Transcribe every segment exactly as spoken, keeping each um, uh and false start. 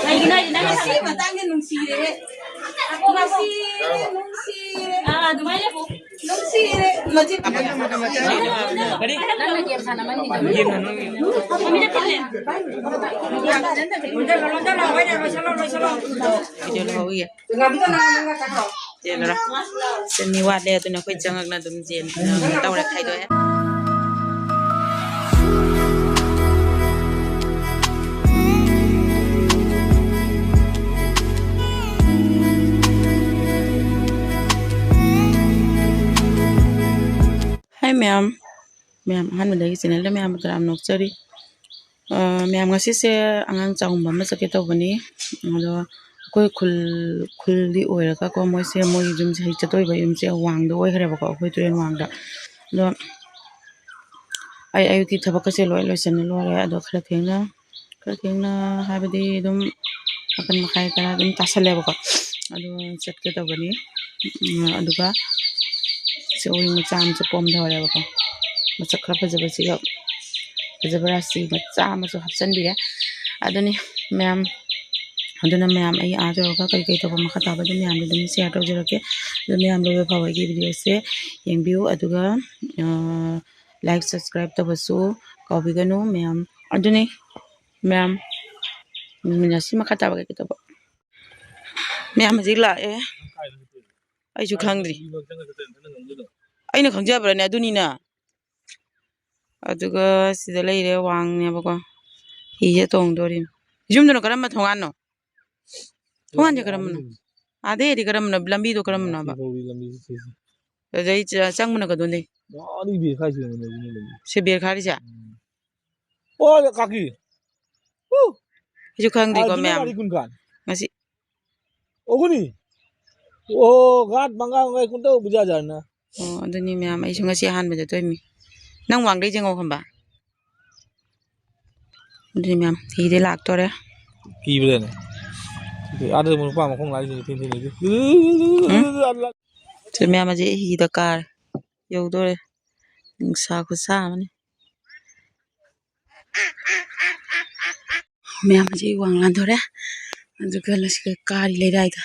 ꯀꯩꯒꯤꯅꯣ ꯍꯥꯏꯗꯤ ꯅꯪ ꯉꯁꯤ ꯃꯇꯥꯡꯗꯤ ꯅꯨꯡꯁꯤꯔꯦꯍꯦ꯫ ꯅꯨꯡꯁꯤꯔꯦ, ꯅꯨꯡꯁꯤꯔꯦ꯫ ꯑꯥ, ꯑꯗꯨꯃꯥꯏꯅ ꯂꯦꯞꯄꯨ꯫ ꯅꯨꯡꯁꯤꯔꯦ꯫ ꯃꯆꯤꯟ ꯅꯪꯅ ꯒꯦꯝ ꯁꯥꯟꯅꯃꯟꯈꯤꯗꯕ꯫ ꯃꯃꯤꯠꯇ ꯊꯤꯜꯂꯦ꯫ ꯚꯤꯗꯤꯑꯣ ꯂꯧꯍꯧꯈꯤꯒꯦ꯫ ꯆꯦꯜꯂꯔꯣꯏ꯫ ꯁꯤ ꯃꯤ ꯋꯥꯠꯂꯦ, ꯑꯗꯨꯅ ꯑꯩꯈꯣꯏ ꯆꯪꯉꯛꯅ ꯑꯗꯨꯝ ꯆꯦꯟ ꯇꯧꯔꯦ, ꯈꯥꯏꯗꯣꯛꯑꯦ꯫ ꯍꯥꯏ ꯃꯌꯥꯝ, ꯃꯌꯥꯝ ꯑꯍꯥꯟꯕꯗꯒꯤ ꯆꯦꯅꯦꯜꯗ ꯃꯌꯥꯝꯕꯨ ꯇꯔꯥꯝꯅ ꯑꯣꯛꯆꯔꯤ꯫ ꯑ, ꯃꯌꯥꯝ ꯉꯁꯤꯁꯦ ꯑꯉꯥꯡ ꯆꯥꯛꯎꯝꯕ ꯑꯃ ꯆꯠꯀꯦ ꯇꯧꯕꯅꯤ꯫ ꯑꯗꯣ ꯑꯩꯈꯣꯏ ꯈꯨꯜ, ꯈꯨꯜꯗꯤ ꯑꯣꯏꯔꯒꯀꯣ, ꯃꯣꯏꯁꯦ ꯃꯣꯏꯒꯤ ꯌꯨꯝꯁꯦ, ꯍꯧꯖꯤꯛ ꯆꯠꯇꯣꯔꯤꯕ ꯌꯨꯝꯁꯦ ꯋꯥꯡꯗ ꯑꯣꯏꯈ꯭ꯔꯦꯕꯀꯣ, ꯑꯩꯈꯣꯏ ꯇꯨꯔꯦꯜ ꯋꯥꯡꯗ꯫ ꯑꯗꯣ ꯑꯩ ꯑꯌꯨꯛꯀꯤ ꯊꯕꯛꯀꯁꯦ ꯂꯣꯏ ꯂꯣꯏꯁꯤꯟꯅ ꯂꯣꯏꯔꯦ꯫ ꯑꯗꯣ ꯈꯔ ꯊꯦꯡꯅ, ꯈꯔ ꯊꯦꯡꯅ ꯍꯥꯏꯕꯗꯤ ꯑꯗꯨꯝ ꯃꯥꯄꯟ ꯃꯈꯥꯏ ꯇꯔꯥ ꯑꯗꯨꯝ ꯇꯥꯁꯜꯂꯦꯕꯀꯣ꯫ ꯑꯗꯣ ꯆꯠꯀꯦ ꯇꯧꯕꯅꯤ꯫ ꯎꯝ, ꯑꯗꯨꯒ ꯁꯤ ꯎꯔꯤꯡ ꯃꯆꯥ ꯑꯃꯁꯨ ꯄꯣꯝꯊꯍꯧꯔꯦꯕꯀꯣ꯫ ꯃꯁꯛ ꯈꯔ ꯐꯖꯕꯁꯤꯒ ꯐꯖꯕ ꯔꯥꯁꯤ ꯃꯆꯥ ꯑꯃꯁꯨ ꯍꯥꯞꯆꯤꯟꯕꯤꯔꯦ꯫ ꯑꯗꯨꯅꯤ ꯃꯌꯥꯝ, ꯑꯗꯨꯅ ꯃꯌꯥꯝ ꯑꯩ ꯑꯥ ꯌꯧꯔꯒ ꯀꯔꯤ ꯀꯔꯤ ꯇꯧꯕ ꯃꯈꯥ ꯇꯥꯕꯗꯨ ꯃꯌꯥꯝꯗ ꯑꯗꯨꯝ ꯁꯤꯌꯥꯔ ꯇꯧꯖꯔꯛꯀꯦ꯫ ꯑꯗꯨ ꯃꯌꯥꯝ ꯂꯣꯏꯕ ꯐꯥꯎꯕ ꯑꯩꯒꯤ ꯚꯤꯗꯤꯑꯣꯁꯦ ꯌꯦꯡꯕꯤꯌꯨ꯫ ꯑꯗꯨꯒ, ꯑ, ꯂꯥꯏꯛ, ꯁꯕꯁꯀ꯭ꯔꯥꯏꯕ ꯇꯧꯕꯁꯨ ꯀꯥꯎꯕꯤꯒꯅꯨ ꯃꯌꯥꯝ꯫ ꯑꯗꯨꯅꯤ ꯃꯌꯥꯝ, ꯃꯤꯅꯠ ꯁꯤ ꯃꯈꯥ ꯇꯥꯕ ꯀꯩ ꯀꯩ ꯇꯧꯕ? ꯃꯌꯥꯝ ꯍꯧꯖꯤꯛ ꯂꯥꯛꯑꯦ꯫ ꯑꯩꯁꯨ ꯈꯪꯗ꯭ꯔꯤ꯫ ꯑꯩꯅ ꯈꯪꯖꯕ꯭ꯔꯥꯅꯦ? ꯑꯗꯨꯅꯤꯅ꯫ ꯑꯗꯨꯒ ꯁꯤꯗ ꯂꯩꯔꯦ, ꯋꯥꯡꯅꯦꯕꯀꯣ꯫ ꯍꯤꯁꯦ ꯇꯣꯡꯗꯣꯔꯤꯅꯤ꯫ ꯌꯨꯝꯗꯨꯅ ꯀꯔꯝꯕ ꯊꯣꯡꯒꯥꯟꯅꯣ? ꯊꯣꯡꯒꯥꯟꯁꯦ ꯀꯔꯝꯕꯅꯣ? ꯑꯥꯗꯩꯗꯤ ꯀꯔꯝꯕꯅꯣ? ꯂꯝꯕꯤꯗꯣ ꯀꯔꯝꯕꯅꯣꯕ? ꯁꯤ ꯐꯥꯎꯒꯤ ꯂꯝꯕꯤꯁꯤ ꯁꯤꯁꯦ꯫ ꯑꯗꯩ ꯆ-, ꯆꯪꯕꯅ ꯀꯗꯣꯝꯗꯩ? ꯑꯥꯗꯒꯤ ꯕꯦꯔ ꯈꯥꯏ ꯆꯦꯟꯕꯅꯦ ꯑꯗꯨꯅ ꯂꯝꯕꯤ꯫ ꯁꯤ ꯕꯦꯔ ꯈꯥꯔꯤꯁꯦ? ꯎꯝ꯫ ꯑꯣ, ꯀꯥꯀꯤ꯫ ꯎ! ꯑꯩꯁꯨ ꯈꯪꯗꯦꯀꯣ, ꯑꯥ, ꯃꯌꯥꯝ꯫ ꯃꯥꯔꯤ ꯀꯨꯟ ꯀꯥꯟ꯫ ꯉꯁꯤ ꯑꯣꯒꯨꯅꯤ꯫ ꯑꯣ, ꯒꯥꯠ ꯃꯉꯥ ꯃꯉꯥ ꯀꯨꯟ ꯇꯧ ꯕꯨꯖꯥ ꯖꯥꯅ꯫ ꯑꯣ, ꯑꯗꯨꯅꯤ ꯃꯌꯥꯝ, ꯑꯩꯁꯨ ꯉꯁꯤ ꯑꯍꯥꯟꯕ ꯆꯠꯇꯣꯏꯅꯤ꯫ ꯅꯪ ꯋꯥꯡꯗꯩ ꯖꯦꯡꯉꯣ ꯈꯝꯕ? ꯑꯗꯨꯅꯤ ꯃꯌꯥꯝ, ꯍꯤꯗꯤ ꯂꯥꯛꯇꯣꯔꯦ꯫ ꯀꯤꯕ꯭ꯔꯥꯅꯦ? ꯑꯥꯗ ꯅꯨꯄꯥ ꯃꯈꯣꯡ ꯂꯥꯛꯏꯁꯤꯡꯁꯦ ꯊꯤꯟ ꯊꯤꯟ ꯂꯩꯁꯦ꯫ ꯎꯝ? ꯁꯤ ꯃꯌꯥꯝ ꯑꯁꯤ ꯍꯤꯗ ꯀꯥꯔꯦ꯫ ꯌꯧꯗꯣꯔꯦ꯫ ꯅꯨꯡꯁꯥ ꯈꯨꯁꯥ ꯑꯃꯅꯤ꯫ ꯃꯌꯥꯝ ꯍꯧꯖꯤꯛ ꯋꯥꯡ ꯂꯥꯟꯗꯣꯔꯦ꯫ ꯑꯗꯨꯒ ꯂꯁꯤ ꯀꯥꯔꯤ ꯂꯩꯔꯥꯏꯗ꯫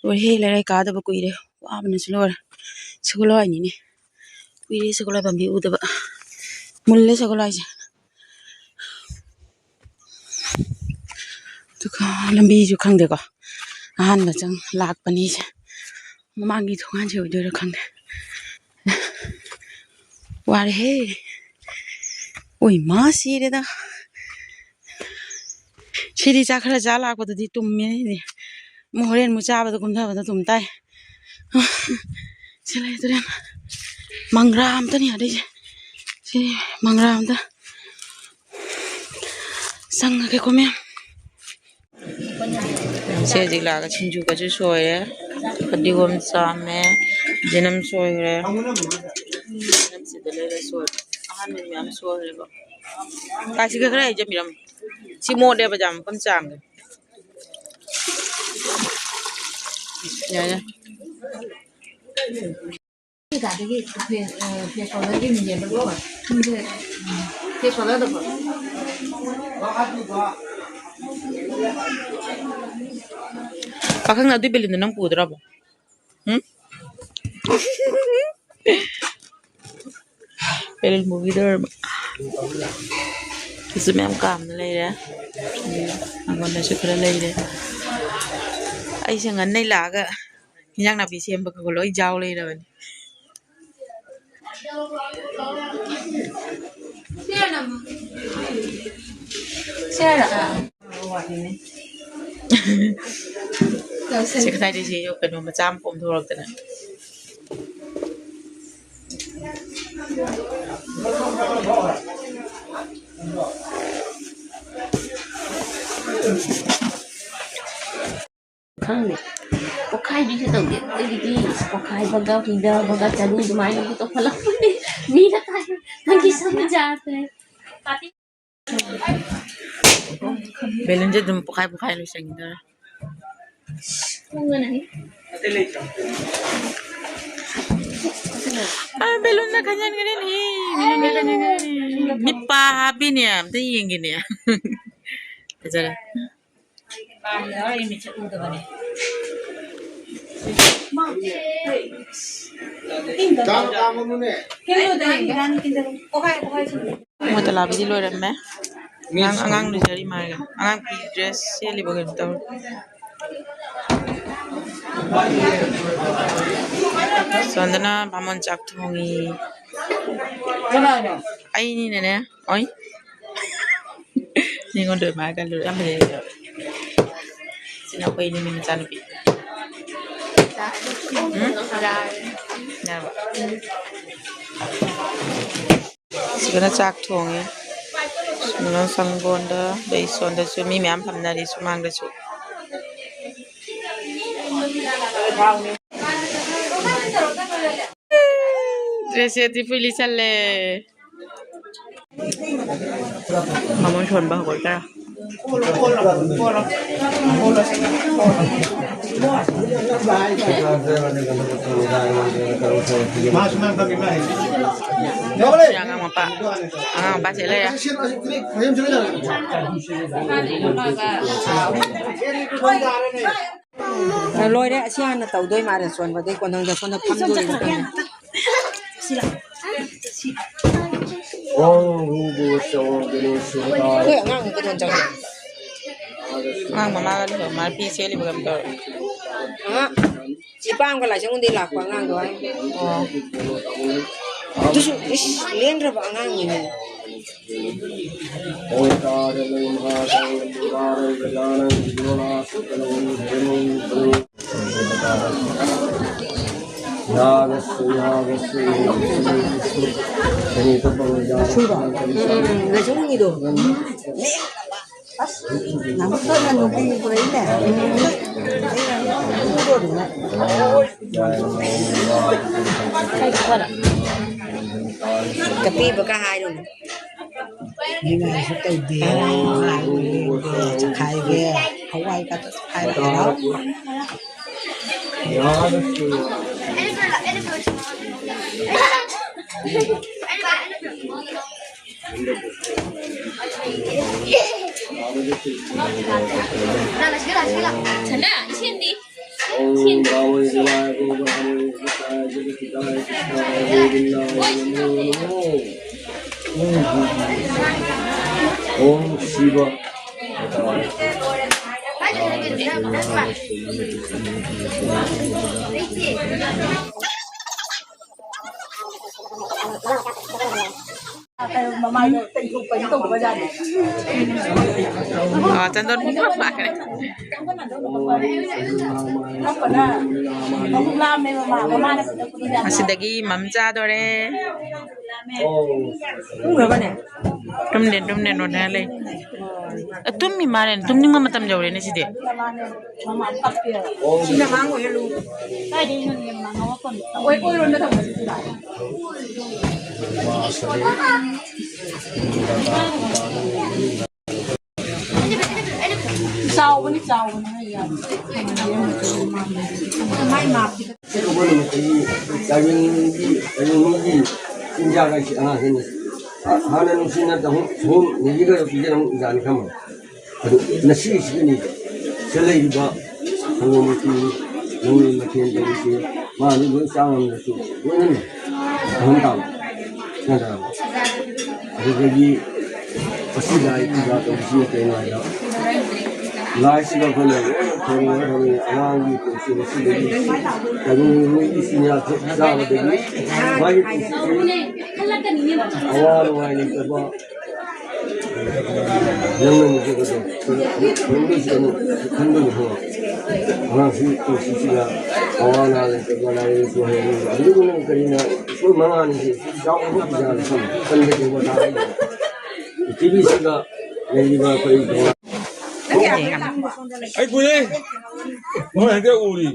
ꯂꯣꯏꯔꯦꯍꯦ, ꯂꯩꯔꯥꯏ ꯀꯥꯗꯕ ꯀꯨꯏꯔꯦ꯫ ꯋꯥꯕꯅꯁꯨ ꯂꯣꯏꯔꯦ꯫ ꯁꯒꯣꯜ ꯍꯋꯥꯏꯅꯤꯅꯦ꯫ ꯀꯨꯏꯔꯦ ꯁꯒꯣꯜ ꯍꯋꯥꯏ ꯄꯥꯝꯕꯤ ꯎꯗꯕ꯫ ꯃꯨꯜꯂꯦ ꯁꯒꯣꯜ ꯍꯋꯥꯏꯁꯦ꯫ ꯑꯗꯨꯒ ꯂꯝꯕꯤꯁꯨ ꯈꯪꯗꯦꯀꯣ꯫ ꯑꯍꯥꯟꯕ ꯆꯪ ꯂꯥꯛꯄꯅꯤꯁꯦ꯫ ꯃꯃꯥꯡꯒꯤ ꯊꯣꯡꯒꯥꯟꯁꯦ ꯑꯣꯏꯗꯣꯏꯔꯥ ꯈꯪꯗꯦ꯫ ꯋꯥꯔꯦꯍꯦ꯫ ꯑꯣꯏ ꯃꯥ, ꯁꯤꯔꯦꯗ꯫ ꯁꯤꯗꯤ ꯆꯥꯛ ꯈꯔ ꯆꯥ ꯂꯥꯛꯄꯗꯗꯤ ꯇꯨꯝꯃꯦ ꯑꯩꯗꯤ꯫ ꯑꯃꯨꯛ ꯍꯣꯔꯦꯟ ꯑꯃꯨꯛ ꯆꯥꯕꯗ ꯀꯨꯝꯊꯕꯗ ꯇꯨꯝ ꯇꯥꯏ꯫ ꯁꯤ ꯂꯩ ꯇꯨꯔꯦꯟ꯫ ꯃꯪꯒ꯭ꯔꯥ ꯑꯝꯇꯅꯤ ꯌꯥꯗꯣꯏꯁꯦ꯫ ꯁꯤ ꯃꯪꯒ꯭ꯔꯥ ꯑꯝꯇ ꯆꯪꯉꯒꯦꯀꯣ ꯃꯌꯥꯝ꯫ ꯁꯤ ꯍꯧꯖꯤꯛ ꯂꯥꯛꯑꯒ ꯁꯤꯡꯖꯨꯒꯁꯨ ꯁꯣꯏꯔꯦ, ꯐꯗꯤꯒꯣꯝ ꯆꯥꯝꯃꯦ, ꯌꯦꯅꯝ ꯁꯣꯏꯈ꯭ꯔꯦ꯫ ꯌꯦꯅꯝꯁꯤꯗ ꯂꯩꯔ ꯁꯣꯏꯔꯦ꯫ ꯑꯍꯥꯟꯕ ꯃꯌꯥꯝ ꯁꯣꯏꯈ꯭ꯔꯦꯕ꯫ ꯀꯥꯁꯤꯒ ꯈꯔ ꯍꯩꯖꯤꯟꯕꯤꯔꯝꯃꯨ꯫ ꯁꯤ ꯃꯣꯠꯂꯦꯕ ꯌꯥꯝ ꯃꯐꯝ ꯆꯥꯝꯒꯦ꯫ ꯌꯥꯔꯦ꯫ ꯀꯩꯀꯥꯗꯒꯤ ꯐꯦ-, ꯑ, ꯐꯦꯁ ꯄꯥꯎꯗꯔꯒꯤ ꯃꯤꯅꯦꯕꯀꯣ꯫ ꯁꯤꯁꯦ, ꯎꯝ, ꯐꯦꯁ ꯄꯥꯎꯗꯔꯗꯣꯀꯣ꯫ ꯄꯥꯈꯪ, ꯑꯗꯨꯏ ꯕꯦꯂꯨꯟꯗꯣ ꯅꯪ ꯄꯨꯗ꯭ꯔꯕꯣ? ꯎꯝ? ꯕꯦꯂꯨꯟ ꯄꯨꯕꯤꯗꯧꯔꯕ? ꯁꯤꯁꯨ ꯃꯌꯥꯝ ꯀꯥꯝꯅ ꯂꯩꯔꯦ꯫ ꯑꯩꯉꯣꯟꯗꯁꯨ ꯈꯔ ꯂꯩꯔꯦ꯫ ꯑꯩꯁꯦ ꯉꯟꯅꯩ ꯂꯥꯛꯑꯒ ꯏꯟꯖꯥꯡ ꯅꯥꯄꯤ ꯁꯦꯝꯕꯒ ꯂꯣꯏ ꯌꯥꯎ ꯂꯩꯔꯕꯅꯤ꯫ ꯁꯤ ꯍꯥꯏꯔꯣ? ꯁꯤ ꯀꯗꯥꯏꯗꯩ ꯁꯤ ꯀꯩꯅꯣ ꯃꯆꯥ ꯑꯃ ꯄꯣꯝꯊꯣꯔꯛꯇꯅ꯫ ꯈꯪꯗꯦ꯫ ꯄꯣꯛꯈꯥꯏꯕꯤꯁꯨ ꯇꯧꯗꯦ꯫ ꯑꯩꯒꯤꯗꯤ ꯄꯣꯛꯈꯥꯏꯕꯒ, ꯍꯨꯏꯗꯕꯒ, ꯆꯅꯤ ꯑꯗꯨꯃꯥꯏꯅ ꯇꯧꯈꯠꯂꯛꯄꯅꯦ꯫ ꯃꯤꯅ ꯇꯥꯏ, ꯅꯪꯒꯤ ꯁꯝ ꯌꯥꯗ꯭ꯔꯦ꯫ ꯕꯦꯂꯨꯟꯁꯦ ꯑꯗꯨꯝ ꯄꯣꯛꯈꯥꯏ ꯄꯣꯛꯈꯥꯏ ꯂꯣꯏꯁꯟꯈꯤꯗꯣꯔꯦ꯫ ꯈꯣꯡꯒꯅꯤ꯫ ꯑ, ꯕꯦꯂꯨꯟꯅ ꯈꯟꯖꯟꯈ꯭ꯔꯦꯅꯦ, ꯕꯦꯂꯨꯟꯅ ꯈꯟꯖꯟꯈ꯭ꯔꯦꯅꯦ꯫ ꯃꯤꯠ ꯄꯥ ꯍꯥꯞꯄꯤꯅꯦ, ꯑꯝꯇ ꯌꯦꯡꯒꯦꯅꯦ꯫ ꯐꯖꯔꯦ꯫ ꯃꯣꯏ ꯇꯂꯥꯕꯤꯗꯤ ꯂꯣꯏꯔꯝꯃꯦ꯫ ꯑꯉꯥꯡ, ꯑꯉꯥꯡ ꯂꯨꯖꯔꯤ ꯃꯥꯜꯂꯦ꯫ ꯑꯉꯥꯡ ꯐꯤ ꯗ꯭ꯔꯦꯁ ꯁꯦꯠꯂꯤꯕ ꯀꯩꯅꯣ ꯇꯧꯔꯤ꯫ ꯁꯣꯝꯗꯅ ꯕꯥꯃꯣꯟ ꯆꯥꯛ ꯊꯣꯡꯉꯤ꯫ ꯑꯩꯅꯤꯅꯅꯦ꯫ ꯑꯣꯏ꯫ ꯅꯉꯣꯟꯗ ꯑꯗꯨꯃꯥꯏꯅ ꯈꯜꯂꯨꯔꯦ꯫ ꯌꯥꯝ ꯐꯖꯩ꯫ ꯁꯤꯅ ꯑꯩꯈꯣꯏ ꯏꯅꯦ ꯃꯆꯥꯅꯨꯄꯤ꯫ ꯎꯝ? ꯌꯥꯔꯕ? ꯁꯤꯗꯅ ꯆꯥꯛ ꯊꯣꯡꯉꯦ꯫ ꯁꯣꯝꯗꯅ ꯁꯪꯒꯣꯟꯗ, ꯑꯗꯩ ꯁꯣꯝꯗꯁꯨ ꯃꯤ ꯃꯌꯥꯝ ꯐꯝꯅꯔꯤ ꯁꯨꯃꯥꯡꯗꯁꯨ꯫ ꯗ꯭ꯔꯦꯁꯁꯦ ꯊꯤ ꯐꯨꯏ ꯂꯤꯠꯁꯜꯂꯦ꯫ ꯕꯥꯃꯣꯟ ꯁꯣꯟꯕ ꯍꯧꯒꯠꯈ꯭ꯔꯦ꯫ ꯑꯉꯥꯡ ꯃꯄꯥ, ꯑꯉꯥꯡ ꯃꯄꯥ ꯁꯤ ꯂꯩꯔꯦ꯫ ꯂꯣꯏꯔꯦ, ꯑꯁꯤ ꯍꯥꯟꯅ ꯇꯧꯗꯣꯏ ꯃꯥꯜꯂꯦ꯫ ꯁꯣꯟꯕꯗꯩ ꯀꯣꯟꯊꯪꯗ ꯁꯣꯝꯗ ꯐꯝꯗꯣꯔꯤꯅꯤ ꯈꯪꯗꯦ꯫ ꯑꯩꯈꯣꯏ ꯑꯉꯥꯡ ꯀꯩꯅꯣ ꯆꯪꯉꯦ꯫ ꯑꯉꯥꯡ ꯃꯃꯥꯒ ꯂꯩꯍꯧ ꯃꯥ ꯐꯤ ꯁꯦꯠꯂꯤꯕ ꯀꯩꯅꯣꯝ ꯇꯧꯔꯦ꯫ ꯑ, ꯆꯦ ꯄꯥꯝꯒ ꯂꯥꯏꯁꯪꯗꯩ ꯂꯥꯛꯄ ꯑꯉꯥꯡꯗꯣ ꯍꯥꯏ꯫ ꯑꯣ꯫ ꯑꯗꯨꯁꯨ ꯏꯁ, ꯂꯦꯡꯗ꯭ꯔꯕ ꯑꯉꯥꯡꯅꯤꯅꯦ꯫ ꯎꯝ, ꯂꯥꯏꯁꯪꯒꯤꯗꯣ꯫ ꯑꯁ, ꯅꯪ ꯀꯟꯅ ꯅꯨꯄꯤ ꯄꯨꯔꯛꯏꯅꯦ꯫ ꯎꯝ꯫ ꯀꯄꯤꯕꯒ ꯍꯥꯏꯔꯨꯅꯨ꯫ ꯅꯤꯡꯉꯥꯏꯁꯨ ꯇꯧꯗꯦ꯫ ꯆꯈꯥꯏꯒꯦ꯫ ꯍꯋꯥꯏ ꯀꯥꯇꯣ ꯆꯈꯥꯏꯔꯒ꯫ ꯊꯟꯗꯥ, ꯏꯁꯤꯡꯗꯤ? ꯏꯁꯤꯡꯗꯤ? ꯑꯣꯝ ꯁꯤꯕ꯫ ꯃꯃꯥꯏꯗꯣ ꯇꯩꯊꯣꯛꯄ ꯇꯧꯕ ꯖꯥꯠꯅꯤ꯫ ꯑꯥ, ꯆꯟꯗꯣꯟ ꯄꯨꯡꯐꯥ ꯐꯥꯈ꯭ꯔꯦ꯫ ꯀꯞꯄꯅ ꯃꯕꯨꯛ ꯂꯥꯝꯃꯦ ꯃꯃꯥ, ꯃꯃꯥꯅ ꯄꯨꯔꯛꯄꯗꯨꯗ꯫ ꯑꯁꯤꯗꯒꯤ ꯃꯝ ꯆꯥꯗꯣꯔꯦ꯫ ꯇꯨꯝꯈ꯭ꯔꯕꯅꯦ? ꯇꯨꯝꯗꯦ, ꯇꯨꯝꯗꯦ, ꯅꯣꯔꯃꯦꯜ ꯂꯩ꯫ ꯑ, ꯇꯨꯝꯃꯤ ꯃꯥꯜꯂꯦ꯫ ꯇꯨꯝꯅꯤꯡꯕ ꯃꯇꯝ ꯌꯧꯔꯦꯅꯦ ꯁꯤꯗꯤ꯫ ꯁꯤꯅ ꯑꯉꯥꯡ ꯑꯣꯏꯍꯜꯂꯨ꯫ ꯀꯥꯏꯗꯩꯅꯣꯅꯦ, ꯃꯃꯥ ꯉꯥꯎꯔꯛꯄ ꯑꯝꯇ ꯇꯧ-, ꯑꯣꯏ-, ꯑꯣꯏꯔꯣꯝꯗ ꯊꯝꯃꯣ ꯁꯤꯗꯤ ꯂꯥꯛꯑꯦ꯫ ꯆꯥꯎꯕꯅꯤ, ꯆꯥꯎꯕꯅꯤ꯫ ꯃꯥꯏ ꯃꯥꯞꯇꯤ꯫ ꯁꯤꯒꯨꯝꯕ ꯅꯨꯃꯤꯠꯇꯗꯤ ꯇꯥꯏꯕꯪꯒꯤ, ꯇꯥꯏꯕꯪꯒꯤ ꯆꯤꯟꯖꯥꯛ ꯍꯥꯏꯁꯤ ꯑꯉꯥꯡꯁꯤꯡꯅ ꯍꯥꯟꯅ ꯅꯨꯡꯁꯤꯅ ꯆꯍꯨꯝ, ꯆꯍꯨꯝ ꯅꯤꯒ ꯄꯤꯖꯔꯝꯕ ꯖꯥꯠꯅꯤ ꯈꯪꯕ꯫ ꯑꯗꯨ ꯉꯁꯤꯒꯤꯁꯤꯗꯅꯤ ꯁꯤꯗ ꯂꯩꯔꯤꯕ ꯁꯪꯒꯣꯝ ꯃꯆꯨ, ꯅꯪꯒꯤ ꯃꯊꯦꯜ ꯇꯧꯔꯤꯁꯦ, ꯃꯥꯅ ꯂꯣꯏ ꯆꯥ ꯉꯝꯗ꯭ꯔꯁꯨ ꯂꯣꯏꯅꯅ ꯐꯪꯍꯟ ꯇꯥꯕ꯫ ꯅꯠꯇ꯭ꯔꯥ? ꯑꯗꯨꯗꯒꯤ ꯃꯁꯤ ꯂꯥꯏ ꯄꯨꯖꯥ ꯇꯧꯕꯁꯤꯅ ꯀꯩꯅꯣ ꯍꯥꯏꯗ, ꯂꯥꯏꯁꯤꯗ ꯑꯩꯈꯣꯏꯅ ꯂꯣꯏꯅ ꯊꯣꯡꯉꯒ ꯊꯝꯃꯤ꯫ ꯑꯉꯥꯡꯒꯤ ꯄꯨꯟꯁꯤ ꯃꯁꯤꯗꯒꯤ ꯀꯩꯅꯣ ꯃꯣꯏꯒꯤ ꯆꯤꯟꯖꯥꯛ ꯆꯥꯕꯗꯒꯤ ꯃꯥꯒꯤ ꯄꯨꯟꯁꯤꯁꯤ ꯑꯋꯥ ꯅꯨꯡꯉꯥꯏ ꯂꯩꯇꯕ, ꯅꯪꯅ ꯅꯨꯡꯁꯤꯕꯗꯣ ꯈꯪꯕꯒꯤ ꯍꯣ꯫ ꯑꯉꯥꯡꯁꯤꯡ ꯄꯨꯟꯁꯤꯁꯤꯗ ꯑꯋꯥ ꯑꯅꯥ ꯂꯩꯇꯕ, ꯂꯥꯏꯔꯤꯛ ꯂꯥꯏꯁꯨ ꯍꯩꯍꯟꯅꯤꯡꯕ, ꯑꯗꯨꯒꯨꯝꯕ ꯀꯔꯤꯅ ꯏꯁꯣꯔ ꯃꯉꯥꯅꯤꯁꯦ ꯆꯥꯎꯈ꯭ꯔꯕ ꯄꯨꯖꯥꯅꯤ ꯈꯪꯕ꯫ ꯀꯟꯕ ꯇꯧꯕ ꯇꯥꯔꯦ꯫ ꯄ꯭ꯔꯤꯊꯤꯕꯤꯁꯤꯗ ꯂꯩꯔꯤꯕ ꯑꯩꯈꯣꯏ ꯇꯣꯉꯥꯟ ꯑꯩ ꯀꯨꯏꯔꯦ꯫ ꯅꯣꯏ ꯍꯦꯛꯇ ꯎꯔꯤ꯫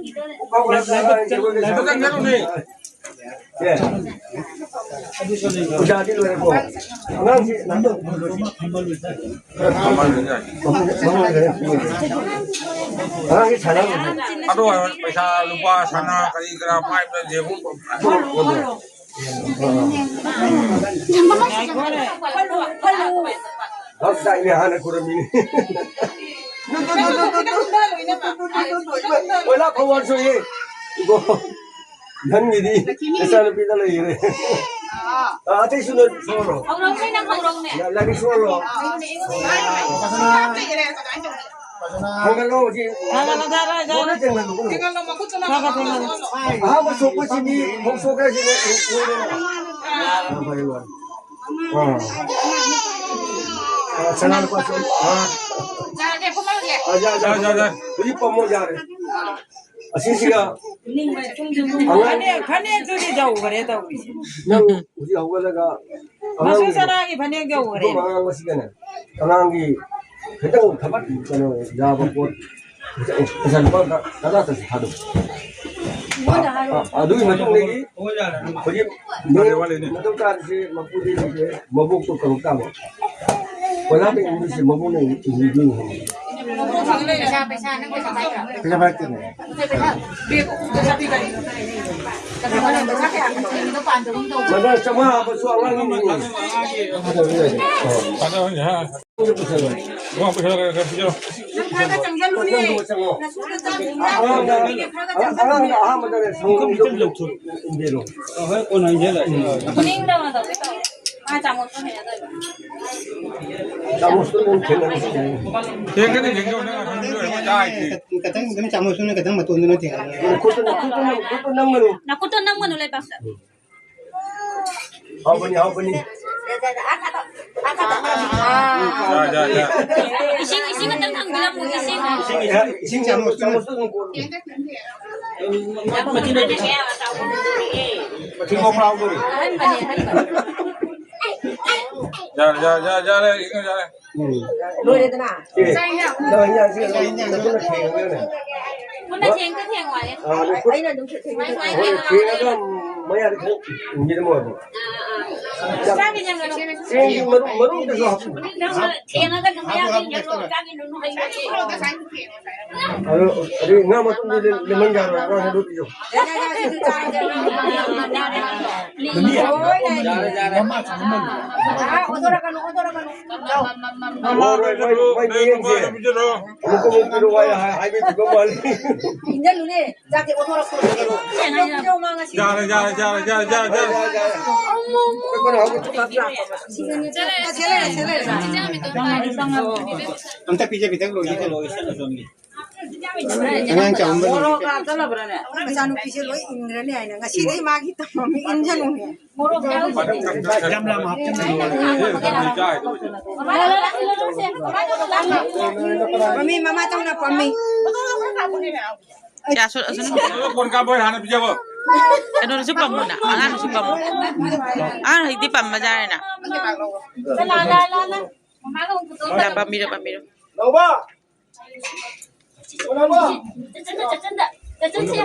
ꯂꯥꯏꯕꯛ ꯆꯪ-, ꯂꯥꯏꯕꯛ ꯆꯪꯒꯗꯧꯅꯦ꯫ ꯑꯦ꯫ ꯄꯨꯖꯥꯗꯤ ꯂꯣꯏꯔꯦꯀꯣ꯫ ꯑꯉꯥꯡꯁꯤ ꯅꯪꯗꯣ ꯃꯃꯥꯡꯗꯅꯦ꯫ ꯑꯉꯥꯡꯁꯤ ꯁꯥꯟꯅꯕ꯫ ꯑꯗꯣ ꯄꯩꯁꯥ ꯂꯨꯄꯥ ꯁꯅꯥ ꯀꯔꯤ ꯀꯔꯥ ꯄꯥꯏꯕ ꯖꯦꯕꯨ꯫ ꯍꯥꯞ ꯆꯥꯏꯅꯦ ꯍꯥꯟꯅ ꯈꯨꯔꯝꯃꯤꯅꯦ꯫ ꯅꯨ, ꯅꯨ, ꯅꯨ, ꯅꯨ, ꯅꯨ, ꯅꯨ, ꯅꯨ, ꯅꯨ, ꯅꯨ, ꯅꯨ, ꯅꯨ, ꯅꯨ, ꯏꯃꯥ, ꯀꯣꯏꯂꯥ ꯐꯧꯕꯥꯜ ꯁꯣꯛꯏ꯫ ꯏꯕꯣ, ꯅꯪꯒꯤꯗꯤ ꯅꯆꯥꯅꯨꯄꯤꯗ ꯂꯩꯈ꯭ꯔꯦ꯫ ꯑꯥ, ꯑꯇꯩꯁꯨ ꯂꯣꯏ ꯁꯣꯛꯍꯜꯂꯣ꯫ ꯍꯧꯔꯛꯎꯅꯦ, ꯅꯪ ꯍꯧꯔꯛꯎꯅꯦ꯫ ꯂꯥ-, ꯂꯥꯏꯔꯤꯛ ꯁꯣꯛꯍꯜꯂꯣ꯫ ꯍꯪꯒꯠꯂꯣ ꯍꯧꯖꯤꯛ꯫ ꯍꯪꯒꯠꯂꯣ, ꯍꯪꯒꯠꯂꯣ, ꯍꯪꯒꯠꯂꯣ꯫ ꯂꯣꯏꯅ ꯊꯦꯡꯅꯜꯂꯨ꯫ ꯊꯦꯡꯒꯠꯂꯣ, ꯃꯈꯨꯠꯇꯨꯅ ꯊꯦꯡꯒꯠꯂꯣ꯫ ꯑꯍꯥꯟꯕ ꯁꯣꯛꯄꯁꯤꯗꯤ ꯃꯈꯣꯛ ꯁꯣꯛꯈ꯭ꯔꯁꯤꯅꯦ꯫ ꯑꯥ꯫ ꯑ, ꯁꯅꯥ ꯂꯨꯄꯥ ꯆꯍꯨꯝ꯫ ꯑ꯫ ꯌꯥꯔꯦ, ꯐꯝꯍꯜꯂꯒꯦ꯫ ꯑ, ꯌꯥ, ꯌꯥ, ꯌꯥ, ꯌꯥ, ꯌꯥ꯫ ꯍꯧꯖꯤꯛ ꯄꯝꯃꯣ ꯌꯥꯔꯦ꯫ ꯑꯁꯤꯁꯤꯒ ꯐꯅꯦꯛ, ꯐꯅꯦꯛꯇꯨꯗꯤ ꯌꯧꯈ꯭ꯔꯦ ꯇꯧꯔꯤꯁꯦ꯫ ꯅꯪ ꯍꯧꯖꯤꯛ ꯍꯧꯒꯠꯂꯒ ꯃꯁꯨ ꯑꯉꯥꯡꯒꯤ ꯆꯅꯥꯒꯤ ꯐꯅꯦꯛ ꯌꯧꯈ꯭ꯔꯦ꯫ ꯑꯉꯥꯡ ꯑꯁꯤꯒꯅꯦ, ꯑꯉꯥꯡꯒꯤ ꯈꯤꯇꯪ ꯊꯕꯛ ꯀꯩꯅꯣ ꯌꯥꯕ ꯄꯣꯠ ꯄꯩꯁꯥ ꯂꯨꯄꯥ ꯇꯔꯥꯇꯁꯨ ꯊꯥꯗꯧ꯫ ꯑ, ꯑ, ꯑꯗꯨꯒꯤ ꯃꯇꯨꯡꯗꯒꯤ ꯍꯧꯖꯤꯛ ꯃꯊꯧ ꯇꯥꯔꯤꯁꯦ ꯃꯄꯨꯗꯤ ꯂꯩꯇꯦ, ꯃꯕꯣꯛꯇꯣ ꯀꯧꯔꯛ ꯇꯥꯕ꯫ ꯀꯣꯏꯂꯥꯗ ꯏꯪꯂꯤꯁꯁꯦ ꯃꯕꯣꯛꯅ ꯏꯪꯂꯤꯁ ꯏꯪꯂꯤꯁ ꯄꯩꯁꯥ, ꯄꯩꯁꯥ, ꯅꯪ ꯄꯩꯁꯥ ꯄꯥꯏꯗ꯭ꯔꯣ? ꯄꯩꯁꯥ ꯄꯥꯏꯔꯛꯇꯦꯅꯦ꯫ ꯄꯩꯁꯥ ꯄꯤꯕ꯫ ꯄꯩꯁꯥ ꯀꯌꯥ? ꯃꯗꯥ ꯆꯥꯝꯃꯉꯥ ꯍꯥꯞꯄꯁꯨ ꯑꯉꯥꯡꯒꯤ ꯃꯤꯅꯤ꯫ ꯊꯥꯗꯕ ꯌꯥꯏ꯫ ꯊꯥꯗꯕ ꯌꯥꯏ꯫ ꯄꯨꯁꯜꯂꯣ꯫ ꯅꯪ ꯈꯔ ꯆꯪꯁꯜꯂꯨꯅꯦ꯫ ꯅꯪ ꯈꯔ ꯆꯪꯁꯜꯂꯨꯅꯦ꯫ ꯑꯉꯥꯡꯗ, ꯑꯉꯥꯡꯗ ꯑꯍꯥꯟꯕꯗꯅꯦ ꯁꯪꯒꯣꯝ ꯏꯟꯕꯤꯔꯣ꯫ ꯈꯨꯅꯤꯡꯗꯧꯅ ꯇꯧꯒꯦ ꯇꯧꯋꯦ꯫ ꯃꯥ ꯆꯥꯃꯣꯠꯄ ꯍꯩꯅꯗꯣꯏꯕ꯫ ꯆꯥꯃꯁꯇꯣ ꯅꯪ ꯊꯦꯡꯅꯔꯁꯤ ꯌꯥꯏ꯫ ꯊꯦꯡꯒꯅꯤ, ꯊꯦꯡꯒꯅꯤ, ꯅꯪ ꯑꯍꯟ ꯑꯣꯏꯔꯕ ꯆꯥꯏꯁꯦ꯫ ꯈꯤꯇꯪ ꯑꯗꯨꯝ ꯆꯥꯃꯁꯇꯨꯅ ꯈꯤꯇꯪ ꯃꯇꯣꯟꯗꯨꯅ ꯊꯦꯡꯒꯅꯤ꯫ ꯈꯨꯠꯇꯨ, ꯈꯨꯠꯇꯨ ꯅꯝ-, ꯈꯨꯠꯇꯨ ꯅꯝꯒꯅꯨ꯫ ꯅꯈꯨꯠꯇꯣ ꯅꯝꯒꯅꯨ ꯂꯩꯕꯥꯛꯇ꯫ ꯍꯥꯎꯕꯅꯤ, ꯍꯥꯎꯕꯅꯤ꯫ ꯑꯥ꯫ ꯌꯥ, ꯌꯥ, ꯌꯥ꯫ ꯏꯁꯤꯡ, ꯏꯁꯤꯡ ꯑꯝꯇꯪ ꯊꯥꯡꯕꯤꯔꯝꯃꯣ, ꯏꯁꯤꯡ꯫ ꯏꯁꯤꯡ, ꯏꯁꯤꯡ, ꯆꯥꯃꯁꯇꯨꯅ꯫ ꯆꯥꯃꯁꯇꯨꯅ ꯀꯣꯠꯂꯨ꯫ ꯃꯊꯤ ꯃꯣꯡ ꯂꯥꯎꯗꯣꯔꯤ꯫ ꯑꯍꯟꯕꯅꯦ, ꯑꯍꯟꯕ꯫ ꯌꯥꯔꯦ, ꯌꯥꯔꯦ, ꯌꯥꯔꯦ, ꯌꯥꯔꯦ, ꯏꯪꯉꯣ, ꯌꯥꯔꯦ꯫ ꯎꯝ꯫ ꯂꯣꯏꯔꯦꯗꯅ? ꯑꯦ, ꯅꯪ ꯏꯟꯖꯥꯡꯁꯦ ꯅꯪ ꯅꯈꯨꯠꯅ ꯊꯦꯡꯉꯒꯅꯦ꯫ ꯈꯨꯠꯅ ꯊꯦꯡꯗ ꯊꯦꯡꯉꯣ ꯍꯥꯏꯌꯦ꯫ ꯑꯥ, ꯅꯈꯨꯠ-, ꯑꯩꯅ ꯑꯗꯨꯝ ꯊꯦꯡꯉꯦ꯫ ꯍꯣꯏ, ꯊꯦꯡꯉꯒ ꯃꯌꯥꯗ ꯈꯤꯇꯪ ꯏꯟꯕꯤꯔꯝꯃꯣ ꯍꯥꯏꯕ꯫ ꯑꯥ, ꯑꯥ, ꯑꯥ꯫ ꯆꯦꯡꯒꯤ ꯃꯔꯨ, ꯃꯔꯨꯗꯨꯁꯨ ꯍꯥꯞꯄꯨ꯫ ꯅꯪꯅ ꯊꯦꯡꯉꯒ ꯑꯗꯨꯝ ꯃꯌꯥꯝ ꯌꯦꯡꯉꯣ, ꯆꯥꯒꯤ ꯅꯨꯅꯨ ꯍꯩꯕꯒꯤ꯫ ꯑꯗꯨ, ꯑꯗꯨ ꯉꯥ ꯃꯇꯨꯝꯗꯨꯗꯤ ꯂꯦꯃꯟ ꯌꯥꯔꯣꯏ, ꯑꯉꯥꯡ ꯍꯦꯔꯣꯗꯨꯁꯨ꯫ ꯌꯥꯔꯦ, ꯌꯥꯔꯦ, ꯁꯤꯗꯤ ꯆꯥꯔꯦ, ꯆꯥꯔꯦ꯫ ꯌꯥꯔꯦ, ꯌꯥꯔꯦ꯫ ꯑꯥ, ꯑꯣꯟꯊꯣꯔꯛꯀꯅꯨ, ꯑꯣꯟꯊꯣꯔꯛꯀꯅꯨ꯫ ꯍꯣꯏ, ꯍꯣꯏ, ꯍꯣꯏ, ꯍꯣꯏ, ꯃꯌꯦꯡꯁꯦ꯫ ꯑꯃꯨꯛ, ꯑꯃꯨꯛ ꯄꯤꯔꯛꯑꯣ ꯍꯥꯏ-, ꯍꯥꯏꯕ ꯃꯥꯜꯂꯤ꯫ ꯏꯟꯖꯜꯂꯨꯅꯦ꯫ ꯆꯥꯛꯇꯤ ꯑꯣꯟꯊꯣꯔꯛꯄ ꯑꯣꯏꯔꯦ꯫ ꯌꯥꯔꯦ, ꯌꯥꯔꯦ, ꯌꯥꯔꯦ, ꯌꯥꯔꯦ, ꯌꯥꯔꯦ, ꯌꯥꯔꯦ, ꯌꯥꯔꯦ꯫ ꯑꯝꯇ ꯄꯤꯖꯕꯤꯗ ꯂꯣꯏꯒꯦ꯫ ꯑꯉꯥꯡ ꯆꯥꯎꯃꯟꯕꯒꯤ꯫ ꯃꯣꯔꯣꯛ ꯍꯥꯞꯆꯜꯂꯕ꯭ꯔꯥꯅꯦ? ꯃꯆꯥꯅꯨꯄꯤꯁꯦ ꯂꯣꯏ ꯏꯟꯈ꯭ꯔꯅꯤ ꯍꯥꯏꯅ ꯉꯁꯤꯗꯩ ꯃꯥꯒꯤ ꯇꯝꯃꯝꯃꯤ, ꯏꯟꯖꯜꯂꯨꯅꯦ꯫ ꯌꯥꯝ ꯌꯥꯝ ꯍꯥꯞꯆꯤꯟꯕ꯫ ꯄꯝꯃꯤ, ꯃꯃꯥ ꯇꯧꯅ ꯄꯝꯃꯤ꯫ ꯌꯥ, ꯁꯣ-, ꯑꯁꯣꯝ ꯐꯣꯟ ꯀꯥꯞꯄ ꯑꯣꯏꯅ ꯍꯥꯟꯅ ꯄꯤꯖꯕ꯫ ꯀꯩꯅꯣꯗꯁꯨ ꯄꯝꯃꯨꯅ, ꯑꯉꯥꯡꯗꯁꯨ ꯄꯝꯃꯨ꯫ ꯑꯉꯥꯡ ꯍꯧꯖꯤꯛꯇꯤ ꯄꯝꯕ ꯌꯥꯔꯦꯅ꯫ ꯂꯥ, ꯂꯥ, ꯂꯥ, ꯂꯥ꯫ ꯃꯃꯥꯒ ꯑꯃꯨꯛ ꯐꯣꯇꯣ ꯂꯥ, ꯄꯝꯕꯤꯔꯣ, ꯄꯝꯕꯤꯔꯣ꯫ ꯂꯧꯕ꯫ ꯆꯠꯆꯟꯗ, ꯆꯠꯆꯟꯗ, ꯆꯠꯆꯟꯁꯦ,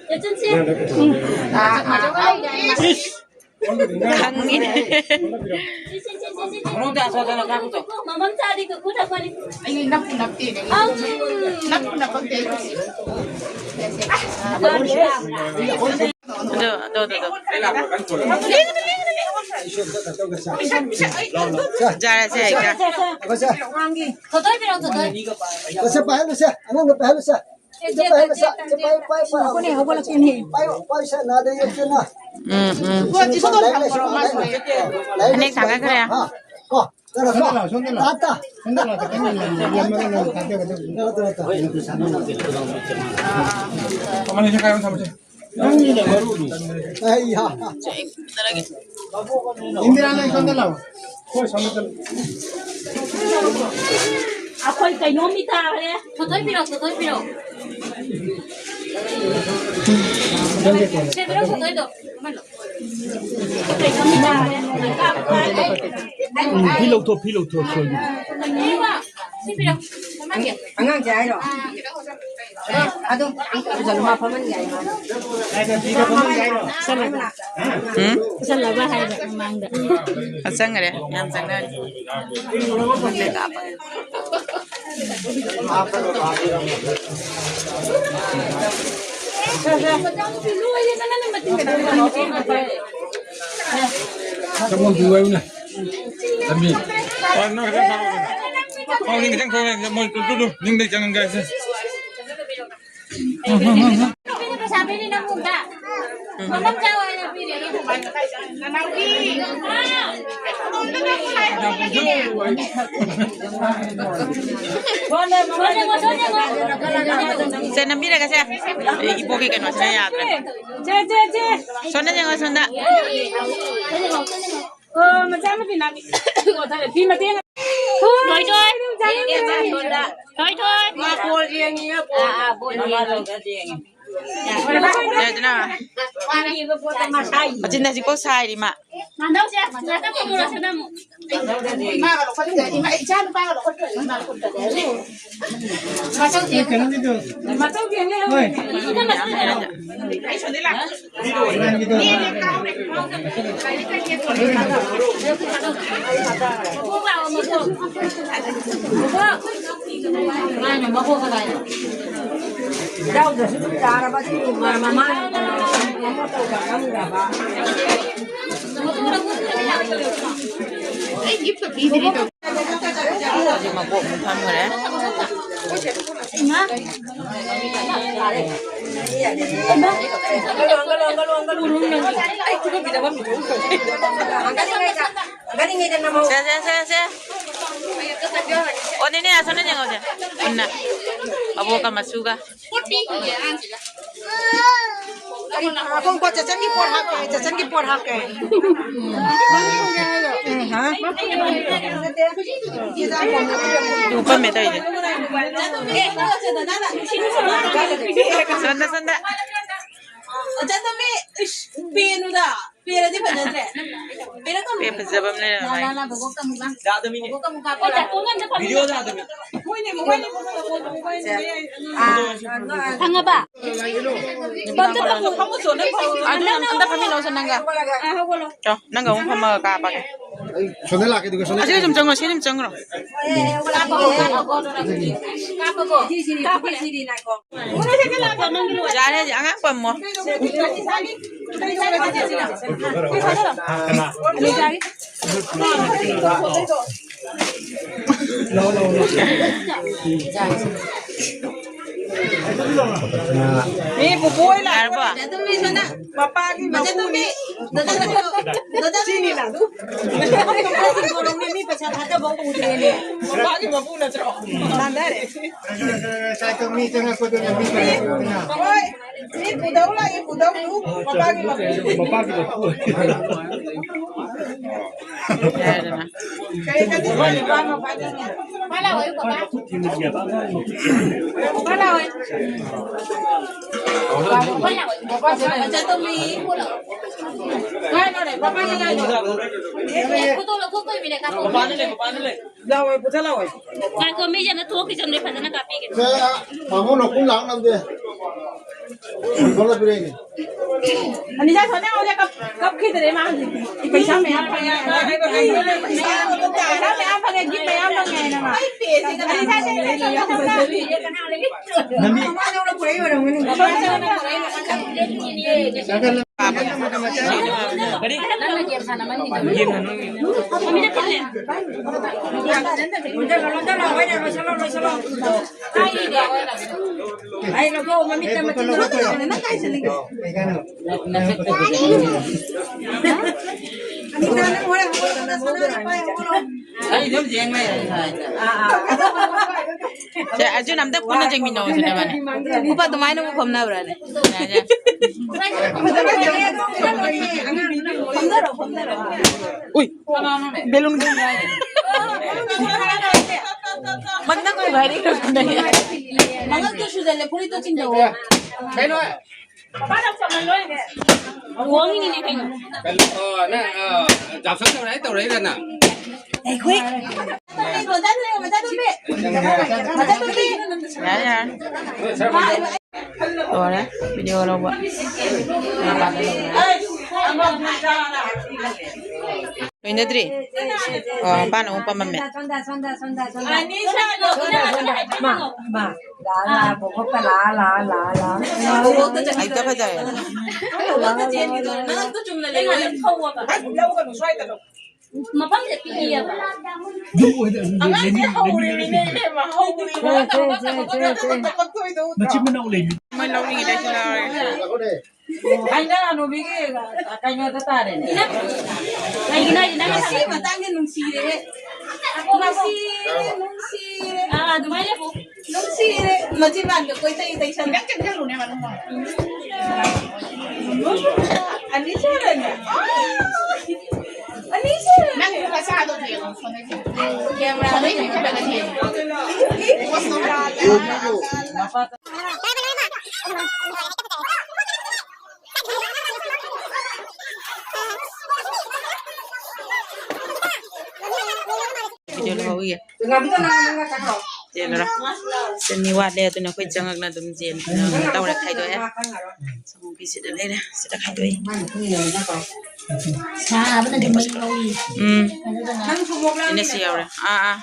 ꯆꯠꯆꯟꯁꯦ꯫ ꯈꯪꯉꯤꯅꯦ꯫ ꯁꯤ, ꯁꯤ, ꯁꯤ, ꯁꯤ, ꯁꯤ, ꯁꯤ꯫ ꯃꯃꯝ ꯆꯥꯗꯤ ꯀꯨꯀꯨ ꯊꯛꯄꯅꯤ꯫ ꯑꯩ ꯅꯞꯄꯨ ꯅꯞꯇꯦꯅꯦ꯫ ꯑꯝ꯫ ꯅꯞꯄꯨ ꯅꯞꯄꯛꯇꯦ꯫ ꯑꯗꯣ, ꯑꯗꯣ, ꯑꯗꯣ, ꯑꯗꯣ꯫ ꯆꯥꯔꯁꯦ ꯍꯦꯛꯇ꯫ ꯊꯣꯏꯊꯣꯏ ꯄꯤꯔꯛꯑꯣ, ꯊꯣꯏꯊꯣꯏ꯫ ꯁꯦ, ꯄꯥꯏꯍꯜꯂꯨꯁꯦ꯫ ꯑꯉꯥꯡꯗꯣ ꯄꯥꯏꯍꯜꯂꯨꯁꯦ꯫ ꯁꯦ, ꯁꯦ, ꯁꯦ, ꯁꯦ, ꯁꯦ, ꯁꯦ꯫ ꯄꯥꯏꯍꯜꯂꯨꯁꯦ꯫ ꯁꯦ, ꯄꯥꯏ, ꯄꯥꯏ, ꯄꯥꯏ꯫ ꯍꯧꯒꯠꯂꯛꯀꯦꯅꯦ꯫ ꯄꯥꯏꯌꯨ, ꯄꯥꯏꯌꯨꯁꯦ, ꯅꯥꯗ ꯌꯦꯞꯁꯦ, ꯅꯥ꯫ ꯎꯝ, ꯎꯝ꯫ ꯂꯥꯏꯔꯤꯛ ꯂꯥꯏꯁꯨ ꯍꯥꯏꯕ꯫ ꯀꯣ, ꯐꯅꯦꯛ ꯊꯥꯡꯒꯠꯈ꯭ꯔꯦ꯫ ꯍꯥ, ꯀꯣ, ꯀꯩꯅꯣ, ꯀꯣ꯫ ꯁꯣꯝꯗ ꯂꯥꯛꯑꯣ, ꯁꯣꯝꯗ ꯂꯥꯛꯑꯣ꯫ ꯇꯥ, ꯇꯥ꯫ ꯁꯣꯝꯗ ꯂꯥꯛꯑꯣ, ꯈꯤꯇꯪ ꯂꯦꯝꯃꯒ ꯅꯪ ꯊꯥꯡꯒꯠꯀꯗꯕꯅꯤ꯫ ꯇꯥ, ꯇꯥ, ꯇꯥ꯫ ꯊꯝꯃꯁꯦ, ꯀꯥꯏ ꯊꯝꯃꯁꯦ꯫ ꯑꯩ ꯍꯥ꯫ ꯏꯟꯗꯤꯔꯥ, ꯅꯪ ꯁꯣꯝꯗ ꯂꯥꯛꯑꯣ꯫ ꯍꯣꯏ, ꯁꯣꯝꯗ ꯆꯠꯂꯣ꯫ ꯑꯩꯈꯣꯏ ꯀꯩꯅꯣꯝ ꯃꯤ ꯇꯥꯈ꯭ꯔꯦ꯫ ꯊꯣꯏꯊꯣꯏ ꯄꯤꯔꯛꯑꯣ, ꯊꯣꯏꯊꯣꯏ ꯄꯤꯔꯛꯑꯣ꯫ ꯁꯦ, ꯄꯤꯔꯛꯑꯣ, ꯊꯣꯏꯊꯣꯏꯗꯣ꯫ ꯀꯩꯅꯣꯝ ꯃꯤ ꯇꯥꯈ꯭ꯔꯦ꯫ ꯎꯝ, ꯐꯤ ꯂꯧꯊꯣꯛ, ꯐꯤ ꯂꯧꯊꯣꯛ, ꯁꯣꯏꯕꯅꯤ꯫ ꯁꯤ ꯄꯤꯔꯛꯑꯣ꯫ ꯑꯉꯥꯡꯁꯦ ꯍꯥꯏꯔꯣ? ꯑꯗꯨꯝ ꯃꯐꯝ ꯑꯃ ꯌꯥꯏ꯫ ꯎꯝ? ꯆꯠꯂꯕ ꯍꯥꯏꯕ ꯃꯃꯥꯡꯗ꯫ ꯑ, ꯆꯪꯈ꯭ꯔꯦ꯫ ꯌꯥꯝ ꯆꯪꯅꯔꯦ꯫ ꯆꯪꯐꯝ ꯄꯤꯌꯨ ꯍꯥꯏꯕꯅꯦ꯫ ꯂꯝꯕꯤ꯫ ꯑ, ꯅꯪ ꯈꯤꯇꯪ ꯊꯣꯛꯂꯛꯑꯣ꯫ ꯑ, ꯅꯪ ꯈꯤꯇꯪ ꯊꯣꯛꯂꯛꯑꯣ꯫ ꯃꯣꯏ ꯇꯨ, ꯇꯨ, ꯇꯨ, ꯅꯤꯡꯗ ꯆꯪꯍꯟꯒꯦ ꯍꯥꯏꯁꯦ꯫ ꯄꯩꯁꯥ ꯄꯤꯔꯤ ꯅꯪ ꯈꯣꯡꯗ꯫ ꯁꯣꯝꯗ ꯆꯥꯎ ꯍꯥꯏꯅ ꯄꯤꯔꯤ ꯑꯗꯣ ꯈꯣꯡꯕꯥꯟ ꯃꯈꯥꯏ ꯆꯪꯉꯦ꯫ ꯅꯅꯥꯎꯄꯤ꯫ ꯁꯣꯝꯗ ꯌꯦꯡꯉꯣ, ꯁꯣꯝꯗ ꯌꯦꯡꯉꯣ꯫ ꯁꯦ, ꯅꯝꯕꯤꯔꯒꯦ ꯁꯦ꯫ ꯑꯩ ꯏꯕꯣꯛꯀꯤ ꯀꯩꯅꯣꯁꯤꯅ ꯌꯥꯗ꯭ꯔꯦ꯫ ꯁꯦ, ꯁꯦ, ꯁꯦ꯫ ꯁꯣꯝꯗ ꯌꯦꯡꯉꯣ, ꯁꯣꯝꯗ꯫ ꯑꯣ, ꯃꯆꯥ ꯃꯆꯤꯟ ꯅꯥꯄꯤ꯫ ꯐꯤ ꯃꯇꯦꯛ꯫ ꯊꯣꯏ, ꯊꯣꯏ꯫ ꯊꯣꯏ, ꯊꯣꯏ꯫ ꯃꯥ ꯕꯣꯜ ꯌꯦꯡꯉꯤꯌꯦ, ꯕꯣꯜ꯫ ꯑꯥ, ꯑꯥ, ꯕꯣꯜ ꯌꯦꯡꯉꯤ꯫ ꯌꯥꯏꯗꯅ꯫ ꯃꯥꯒꯤ ꯏꯕ ꯄꯣꯠꯇꯣ ꯃꯁꯥꯒꯤ꯫ ꯃꯆꯤꯟ ꯍꯧꯖꯤꯛꯐꯥꯎ ꯁꯥꯏꯔꯤ ꯃꯥ꯫ ꯃꯥꯟꯗꯧꯁꯦ, ꯉꯥꯛꯇꯪ ꯐꯝꯃꯨꯔꯣ ꯁꯤꯗ ꯑꯃꯨꯛ꯫ ꯏꯃꯥꯒ ꯂꯧꯈꯠꯂꯤꯉꯩ, ꯏꯃꯥ, ꯏꯆꯥ ꯅꯨꯄꯥꯒ ꯂꯧꯈꯠꯈ꯭ꯔꯦ, ꯏꯃꯥ ꯂꯧꯈꯠꯈ꯭ꯔꯦ꯫ ꯃꯆꯧ ꯆꯦꯟ-, ꯀꯩꯅꯣꯒꯤꯗꯣ꯫ ꯃꯆꯧ ꯆꯦꯟꯒꯦ ꯍꯣꯏ꯫ ꯇꯧꯕꯅꯦ꯫ ꯑꯩ ꯁꯣꯝꯗ ꯂꯥꯛꯑꯣ꯫ ꯌꯥꯎꯗ꯭ꯔꯁꯨ ꯑꯗꯨꯝ ꯌꯥꯔꯕ, ꯑꯗꯨ ꯃꯃꯥ ꯍꯧꯖꯤꯛ ꯃꯀꯣꯛ ꯑꯃꯨꯛ ꯐꯝꯈ꯭ꯔꯦ꯫ ꯁꯦ, ꯁꯦ, ꯁꯦ, ꯁꯦ꯫ ꯑꯣ, ꯅꯦꯅꯦ, ꯑꯁꯣꯝꯗ ꯌꯦꯡꯉꯣꯁꯦ꯫ ꯄꯨꯟꯅ꯫ ꯑꯕꯣꯛꯀ ꯃꯁꯨꯒ꯫ ꯉꯥꯏꯈꯣ, ꯉꯥꯏꯈꯣ, ꯆꯦꯆꯟꯒꯤ ꯄꯣꯠ ꯍꯥꯞꯀꯦ, ꯆꯦꯆꯟꯒꯤ ꯄꯣꯠ ꯍꯥꯞꯀꯦ꯫ ꯎꯝ, ꯍꯥ? ꯇꯨ ꯐꯝꯃꯦ ꯇꯧꯔꯤꯁꯦ꯫ ꯁꯣꯝꯗ, ꯁꯣꯝꯗ꯫ ꯆꯠꯇꯃꯤ꯫ ꯏꯁ, ꯄꯦꯟꯅꯨꯗ꯫ ꯄꯦꯔꯗꯤ ꯐꯖꯗ꯭ꯔꯦ꯫ ꯄꯦꯔꯛꯀꯅꯨ꯫ ꯄꯦ ꯐꯖꯕ ꯑꯃ ꯂꯩꯔꯝꯃꯦ꯫ ꯂꯥ, ꯂꯥ, ꯂꯥ, ꯕꯣꯕꯣꯛꯇ ꯑꯃꯨꯛ ꯂꯥ꯫ ꯌꯥꯗꯕꯤꯅꯦ꯫ ꯕꯣꯕꯣꯛꯇ ꯑꯃꯨꯛ ꯀꯥꯞꯄꯣ꯫ ꯚꯤꯗꯤꯑꯣ ꯌꯥꯗꯕꯤ꯫ ꯃꯣꯏꯅꯦ, ꯃꯣꯏꯅꯦ, ꯃꯣꯏꯅꯦ, ꯃꯣꯏꯅꯦ, ꯃꯣꯏꯅꯦ, ꯁꯦ꯫ ꯃꯌꯥꯏ ꯑꯅꯤ꯫ ꯑꯥ, ꯈꯪꯉꯕ? ꯐꯝꯃꯨ ꯆꯣ, ꯅꯪ ꯐꯝꯃꯨ꯫ ꯑꯗꯨ ꯅꯪ ꯑꯝꯇ ꯐꯝꯃꯤꯟꯅꯧꯁꯦ ꯅꯪꯒ꯫ ꯑꯥ, ꯍꯧꯒꯠꯂꯣ꯫ ꯆꯣ, ꯅꯪꯒ ꯑꯃꯨꯛ ꯐꯝꯃꯒ ꯀꯥꯞꯄꯒꯦ꯫ ꯑꯩ ꯁꯣꯝꯗ ꯂꯥꯛꯀꯦ, ꯑꯗꯨꯒ ꯁꯣꯝꯗ ꯁꯤ ꯑꯗꯨꯝ ꯆꯪꯉꯣ, ꯁꯤ ꯑꯗꯨꯝ ꯆꯪꯉꯣ꯫ ꯀꯥꯞꯄꯒꯣ, ꯀꯥꯞꯄꯒꯣ꯫ ꯀꯥꯞꯄꯒꯣ꯫ ꯌꯥꯔꯦ, ꯑꯉꯥꯡ ꯄꯝꯃꯣ꯫ ꯃꯤ ꯄꯨꯄꯨ ꯍꯣꯏ ꯂꯥꯛꯄ꯭ꯔꯣ? ꯌꯥꯔꯕꯣ? ꯃꯄꯥꯒꯤ ꯃꯄꯨꯅꯤ꯫ ꯆꯤꯅꯤ ꯂꯥꯗꯨ꯫ ꯃꯤ ꯄꯩꯁꯥ ꯊꯥꯗꯕ ꯎꯗ꯭ꯔꯦꯅꯦ꯫ ꯃꯄꯥꯒꯤ ꯃꯄꯨ ꯅꯠꯇ꯭ꯔꯣ? ꯂꯥꯟꯗꯥꯔꯦ꯫ ꯃꯤ ꯆꯪꯉꯛꯄꯗꯨꯅ ꯃꯤ ꯆꯪꯉꯛꯄꯗꯨꯅ꯫ ꯍꯣꯏ, ꯃꯤ ꯄꯨꯗꯧ ꯂꯥꯛꯏ, ꯄꯨꯗꯧꯗꯨ ꯃꯄꯥꯒꯤ ꯃꯄꯨ꯫ ꯃꯄꯥꯒꯤ ꯃꯄꯨ꯫ ꯌꯥꯔꯦꯗꯅ꯫ ꯀꯔꯤ ꯀꯔꯤ ꯃꯄꯥ ꯃꯄꯥꯒꯤ꯫ ꯃꯄꯥ ꯂꯥꯛꯑꯣꯏ, ꯄꯄꯥ꯫ ꯄꯄꯥ ꯂꯥꯛꯑꯣꯏ꯫ ꯄꯄꯥ ꯂꯥꯛꯑꯣꯏ꯫ ꯄꯄꯥ ꯂꯥꯛꯑꯣꯏ꯫ ꯄꯄꯥ ꯂꯥꯛꯑꯣꯏ꯫ ꯄꯄꯥ ꯂꯥꯛꯑꯣꯏ꯫ ꯄꯄꯥ ꯂꯥꯛꯑꯣꯏ꯫ ꯈꯨꯗꯣꯜ ꯂꯧꯊꯣꯛꯇꯣꯏꯃꯤꯅꯦ, ꯀꯥꯊꯣꯛꯑꯣ꯫ ꯃꯄꯥꯅ ꯂꯩ, ꯃꯄꯥꯅ ꯂꯩ꯫ ꯂꯥꯛꯑꯣꯏ, ꯄꯨꯊ ꯂꯥꯛꯑꯣꯏ꯫ ꯉꯥꯏꯈꯣ, ꯃꯤꯁꯦ ꯑꯝꯇ ꯊꯣꯛꯈꯤꯁꯅꯨ, ꯐꯖꯅ ꯀꯥꯞꯄꯤꯒꯦ꯫ ꯁꯦ, ꯇꯥꯃꯣ ꯅꯈꯣꯡ ꯂꯥꯛꯅꯕꯗꯤ꯫ ꯐꯣꯟ ꯄꯤꯔꯛꯏꯅꯦ꯫ ꯑꯅꯤꯁꯥ ꯁꯣꯅꯦ ꯍꯧꯖꯤꯛ ꯀꯞ, ꯀꯞꯈꯤꯗ꯭ꯔꯦ ꯃꯥ ꯍꯧꯖꯤꯛꯇꯤ꯫ ꯄꯩꯁꯥ ꯃꯌꯥꯝ ꯐꯪꯉꯦ꯫ ꯄꯩꯁꯥ ꯃꯌꯥꯝ ꯐꯪꯉꯦ, ꯒꯤꯐ ꯃꯌꯥꯝ ꯐꯪꯉꯦ ꯍꯥꯏꯅ ꯃꯥ꯫ ꯑꯅꯤꯁꯥꯁꯦ ꯅꯝꯕꯤ꯫ ꯃꯃꯥꯅ ꯄꯨꯔꯛꯏ ꯑꯣꯏꯔꯝꯒꯅꯤ꯫ ꯑꯩ ꯑꯗꯨꯝ ꯌꯦꯡ ꯂꯩꯔꯦ ꯁ꯭ꯋꯥꯏꯗ꯫ ꯁꯦ, ꯑꯔꯖꯨꯟ, ꯑꯝꯇ ꯄꯨꯟꯅ ꯌꯦꯡꯃꯤꯟꯅꯧꯁꯦ ꯅꯕꯥꯅꯤ꯫ ꯎꯄꯥ ꯑꯗꯨꯃꯥꯏꯅꯕꯨ ꯐꯝꯅꯕ꯭ꯔꯥꯅꯦ? ꯌꯥ, ꯌꯥ꯫ ꯎꯏ, ꯕꯦꯂꯨꯟ꯫ ꯃꯪꯗ ꯀꯣꯏ ꯚꯥꯏꯔꯤ ꯀꯔꯅꯦ꯫ ꯃꯉꯛꯇꯣ ꯁꯨꯖꯜꯂꯦ, ꯐꯨꯔꯤꯠꯇꯣ ꯆꯤꯡꯊꯧꯑꯣ꯫ ꯀꯩꯅꯣ? ꯄꯥꯄꯥ ꯆꯥꯎꯁꯝꯅ ꯂꯣꯏꯅꯦ꯫ ꯂꯨꯍꯣꯡꯉꯤꯅꯤꯅꯦ ꯀꯩꯅꯣ꯫ ꯀꯩꯅꯣ, ꯑꯣ, ꯅꯪ, ꯑ, ꯆꯥꯎꯁꯝ ꯇꯧꯔꯦ ꯍꯥꯏ ꯇꯧꯔꯛꯏꯔ ꯅꯪ? ꯑꯩꯈꯣꯏ ꯃꯆꯥ ꯅꯨꯄꯤ, ꯃꯆꯥ ꯅꯨꯄꯤ꯫ ꯃꯆꯥ ꯅꯨꯄꯤ꯫ ꯌꯥꯔꯦ, ꯌꯥꯔꯦ꯫ ꯂꯣꯏꯔꯦ, ꯚꯤꯗꯤꯑꯣ ꯂꯧꯕ꯫ ꯂꯣꯏꯅꯗ꯭ꯔꯤ? ꯑꯣ, ꯃꯄꯥꯟ ꯑꯃꯨꯛ ꯄꯝꯃꯝꯃꯦ꯫ ꯁꯣꯝꯗ, ꯁꯣꯝꯗ, ꯁꯣꯝꯗ, ꯁꯣꯝꯗ꯫ ꯃꯥ, ꯃꯥ꯫ ꯂꯥ, ꯂꯥ, ꯕꯣꯕꯣꯛꯇ ꯂꯥ, ꯂꯥ, ꯂꯥ, ꯂꯥ꯫ ꯍꯦꯛꯇ ꯐꯖꯔꯦ꯫ ꯃꯐꯝꯁꯦ ꯄꯤꯛꯏꯌꯦꯕ꯫ ꯑꯉꯥꯡꯁꯦ ꯍꯧꯔꯤꯃꯤꯅꯦ ꯏꯕꯦꯝꯃ, ꯍꯧꯔꯤꯃꯤꯅꯦ꯫ ꯃꯆꯤꯟ ꯃꯅꯥꯎ ꯂꯩꯃꯤ꯫ ꯃꯣꯏ ꯂꯧꯅꯤꯡꯉꯤꯗ ꯑꯩꯁꯨ ꯂꯧꯔꯦ꯫ ꯍꯥꯏꯅ ꯍꯅꯨꯕꯤꯒꯤ ꯀꯩꯅꯣꯗ ꯇꯥꯔꯦꯅꯦ꯫ ꯀꯩꯒꯤꯅꯣ ꯍꯥꯏꯗꯤ ꯅꯪ ꯉꯁꯤ ꯃꯇꯥꯡꯗꯤ ꯅꯨꯡꯁꯤꯔꯦꯍꯦ꯫ ꯅꯨꯡꯁꯤꯔꯦ, ꯅꯨꯡꯁꯤꯔꯦ꯫ ꯑꯥ, ꯑꯗꯨꯃꯥꯏꯅ ꯂꯦꯞꯄꯨ꯫ ꯅꯨꯡꯁꯤꯔꯦ꯫ ꯃꯆꯤꯟ ꯕꯥꯟꯗꯣ ꯀꯣꯏꯇꯩ ꯇꯩꯁꯜꯂꯦ꯫ ꯈꯤꯇꯪ ꯆꯪꯁꯜꯂꯨꯅꯦ ꯃꯅꯨꯡ꯫ ꯑꯅꯤꯁꯨꯔꯅꯦ꯫ ꯑꯅꯤꯁꯨꯔꯅꯦ꯫ ꯅꯪ ꯃꯆꯥꯗꯣ ꯌꯦꯡꯉꯣ꯫ ꯀꯦꯃꯦꯔꯥꯗ ꯌꯦꯡꯈꯠꯂꯒ ꯌꯦꯡꯉꯣ꯫ ꯚꯤꯗꯤꯑꯣ ꯂꯧꯍꯧꯈꯤꯒꯦ꯫ ꯆꯦꯜꯂꯔꯣꯏ꯫ ꯆꯅꯤ ꯋꯥꯠꯂꯦ, ꯑꯗꯨꯅ ꯑꯩꯈꯣꯏ ꯆꯪꯉꯛꯅ ꯑꯗꯨꯝ ꯆꯦꯟ ꯇꯧꯔꯦ, ꯈꯥꯏꯗꯣꯛꯑꯦ꯫ ꯁꯪꯒꯣꯝꯒꯤ ꯁꯤꯗ ꯂꯩꯔꯦ, ꯁꯤꯗ ꯈꯥꯏꯗꯣꯛꯏ꯫ ꯁꯥꯕꯅꯗꯤ ꯃꯩ ꯍꯧꯏ꯫ ꯎꯝ꯫ ꯑꯗꯨꯒ ꯏꯅꯦ ꯁꯤ ꯌꯥꯎꯔꯦ꯫ ꯑꯥ, ꯑꯥ꯫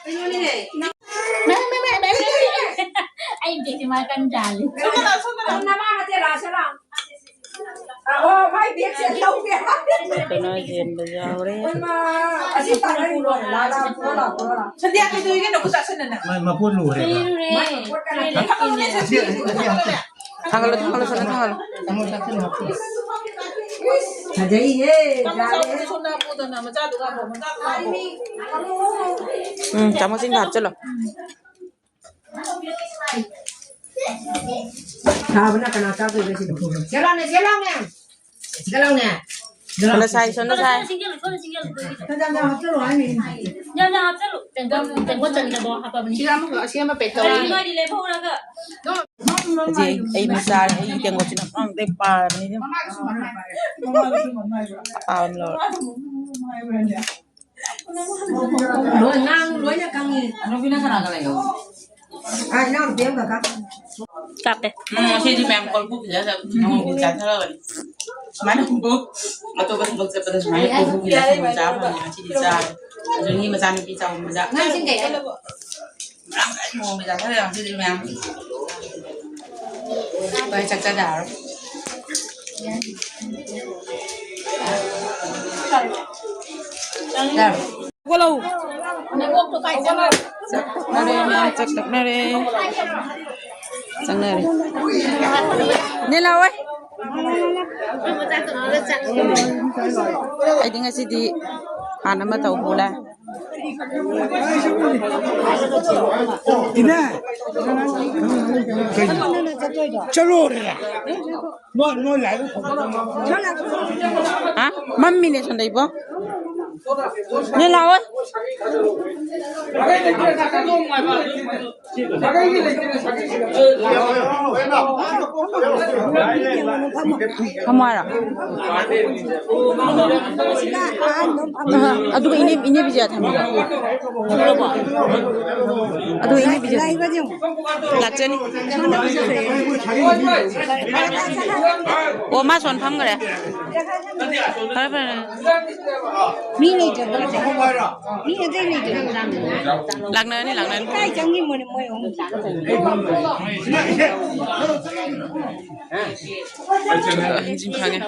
ꯑꯩ ꯕꯦꯒꯁꯦ ꯃꯥ ꯀꯟ ꯆꯥꯜꯂꯤ꯫ ꯅꯃꯥ ꯅꯠꯇꯦ, ꯂꯥꯛꯁꯤꯔꯥ? ꯑꯣ, ꯃꯥꯏ ꯕꯦꯒꯁꯦ ꯂꯧꯒꯦ꯫ ꯀꯩꯅꯣ ꯌꯦꯟꯕ ꯌꯥꯎꯔꯦ꯫ ꯏꯃꯥ, ꯑꯁꯤ ꯄꯥꯟꯍꯜꯂꯣ꯫ ꯂꯥ, ꯂꯥ, ꯄꯨꯔꯣ ꯂꯥ, ꯄꯨꯔꯣ ꯂꯥ꯫ ꯁꯟꯗ꯭ꯌꯥ ꯀꯩꯗꯧꯔꯤꯒꯦ? ꯅꯈꯨꯠ ꯆꯥꯁꯤꯟꯅꯅ꯫ ꯃꯥꯏ ꯃꯀꯣꯟ ꯂꯣꯏꯔꯦꯕ꯫ ꯂꯩꯔꯨꯔꯦ꯫ ꯊꯝꯃꯣꯅꯦ, ꯁꯟꯗ꯭ꯌꯥ꯫ ꯊꯥꯡꯒꯠꯂꯣ, ꯊꯥꯡꯒꯠꯂꯣ, ꯁꯟꯗ꯭ꯌꯥ, ꯊꯥꯡꯒꯠꯂꯣ꯫ ꯐꯖꯩꯍꯦ, ꯇꯥꯃꯣ ꯌꯥꯔꯦ꯫ ꯆꯥꯃꯁ ꯁꯣꯝꯗ ꯍꯥꯞꯄꯣꯗꯅ, ꯃꯆꯥꯗꯨꯒ ꯍꯥꯞꯄꯣ, ꯃꯆꯥꯗꯨꯒ ꯍꯥꯞꯄꯣ꯫ ꯎꯝ, ꯆꯥꯃꯁ ꯏꯟꯗ ꯍꯥꯞꯆꯜꯂꯣ꯫ ꯁꯥꯕꯅ ꯀꯅꯥ ꯆꯥꯗꯣꯏꯕ ꯁꯤꯕꯣ? ꯆꯦ ꯂꯥꯎꯅꯦ, ꯆꯦ ꯂꯥꯎꯅꯦ꯫ ꯆꯦ ꯂꯥꯎꯅꯦ꯫ ꯁꯣꯝꯗ ꯁꯥꯏ, ꯁꯣꯝꯗ ꯁꯥꯏ꯫ ꯁꯣꯝꯗ ꯁꯤꯡꯖꯦꯜ ꯍꯥꯞꯆꯜꯂꯨ ꯍꯥꯏꯅꯤ꯫ ꯌꯥꯝ ꯌꯥꯝ ꯍꯥꯞꯆꯜꯂꯨ꯫ ꯇꯦꯡꯀꯣꯠ ꯆꯟꯗꯕꯣ ꯍꯥꯞꯄꯕꯅꯤ꯫ ꯁꯤꯗ ꯑꯃꯈꯛ ꯑꯁꯦꯝꯕ pack ꯇꯧꯔꯤ꯫ ꯅꯣꯏꯗꯤ ꯂꯦꯝꯍꯧꯔꯒ꯫ ꯍꯧꯖꯤꯛ ꯑꯩ, ꯑꯩ ꯃꯆꯥ, ꯑꯩ ꯇꯦꯡꯀꯣꯠꯁꯤꯅ ꯄꯪꯗꯩ ꯄꯥꯔꯕꯅꯤ ꯏꯕꯦꯝꯃ꯫ ꯃꯃꯥꯒꯁꯨ ꯃꯃꯥꯏ ꯄꯥꯏꯔꯦ꯫ ꯃꯃꯥꯒꯁꯨ ꯃꯃꯥꯏ ꯄꯥꯏꯔꯦ꯫ ꯑꯄꯥꯕ ꯑꯃ ꯂꯧꯔꯣ꯫ ꯃꯃꯥꯒꯁꯨ ꯃꯃꯥꯏ ꯄꯥꯏꯔꯦ꯫ ꯂꯣꯏ ꯉꯥꯡ ꯂꯣꯏꯅ ꯈꯪꯉꯤ꯫ ꯑꯅꯨꯕꯤꯅ ꯀꯅꯥꯒ ꯂꯩꯌꯣ? ꯑꯥ, ꯏꯅꯥꯎꯅꯨꯄꯤ ꯑꯃꯒ ꯀꯥ꯫ ꯀꯥꯞꯄꯦ꯫ ꯎꯝ, ꯉꯁꯤꯗꯤ ꯃꯌꯥꯝ ꯀꯣꯜꯄꯨ ꯐꯤꯗ ꯅꯣꯡꯃꯒꯤ ꯆꯥꯊꯔꯕꯅꯤ꯫ ꯁꯨꯃꯥꯏꯅ ꯑꯃꯨꯛ ꯑꯇꯣꯞꯄ ꯊꯕꯛ ꯆꯠꯄꯗ ꯁꯨꯃꯥꯏꯅ ꯀꯣꯜꯄꯨ ꯐꯤꯗ ꯁꯪꯒꯣꯝ ꯆꯥ ꯐꯪꯉꯦ꯫ ꯉꯁꯤꯗꯤ ꯆꯥꯔꯦ꯫ ꯑꯗꯨ ꯃꯤ ꯃꯆꯥꯅꯨꯄꯤ ꯆꯥꯎꯕ ꯃꯆꯥ꯫ ꯅꯪ ꯁꯤ ꯀꯩ ꯍꯥꯏꯅꯣ? ꯃꯌꯥꯝ ꯅꯣꯡꯃꯒꯤ ꯆꯥꯊꯔꯦ ꯉꯁꯤꯗꯤ ꯃꯌꯥꯝ꯫ ꯍꯣꯏ, ꯆꯥꯛ ꯆꯥꯗ ꯌꯥꯔꯣꯏ꯫ ꯆꯥꯛ ꯇꯛꯅꯔꯦ, ꯃꯌꯥꯝ ꯆꯥꯛ ꯇꯛꯅꯔꯦ꯫ ꯆꯪꯅꯔꯦ꯫ ꯅꯦ ꯂꯥꯛꯑꯣꯏ꯫ ꯑꯩꯗꯤ ꯉꯁꯤꯗꯤ ꯍꯥꯟꯅ ꯑꯃ ꯇꯧ ꯄꯨꯂꯦ꯫ ꯏꯅꯦ, ꯀꯩꯅꯣ? ꯆꯠꯂꯣꯔꯦ꯫ ꯅꯣꯏ, ꯅꯣꯏ ꯂꯥꯏꯕ ꯐꯪꯗꯕ꯫ ꯍꯥ? ꯃꯝꯃꯤꯅꯦ ꯁꯣꯝꯗ ꯏꯕꯣ꯫ ꯅꯣꯏ ꯂꯥꯛꯑꯣ꯫ ꯐꯝꯃꯣ ꯍꯥꯏꯔꯣ? ꯑ, ꯑꯗꯨꯒ ꯏꯅꯦ, ꯏꯅꯦ ꯕꯤꯖꯌꯥ ꯊꯝꯃꯣ꯫ ꯑꯗꯨꯒ ꯏꯅꯦ ꯕꯤꯖꯌꯥ ꯊꯝꯃꯣ꯫ ꯂꯥꯛꯆꯅꯤ꯫ ꯑꯣ, ꯃꯥ ꯁꯣꯟ ꯐꯝꯈ꯭ꯔꯦ꯫ ꯐꯔꯦ, ꯐꯔꯦ꯫ ꯃꯤ ꯂꯩꯇ꯭ꯔꯕꯣ? ꯃꯤ ꯑꯇꯩ ꯂꯩꯇ꯭ꯔꯕꯣ? ꯂꯥꯛꯅꯔꯅꯤ, ꯂꯥꯛꯅꯔꯅꯤ꯫ ꯀꯥꯏ ꯆꯪꯉꯤ? ꯃꯣꯏ, ꯃꯣꯏ ꯑꯍꯨꯝ ꯆꯥꯛ ꯆꯪꯉꯤ꯫ ꯍꯦꯟꯖꯤꯟ ꯈꯥꯡꯉꯦ꯫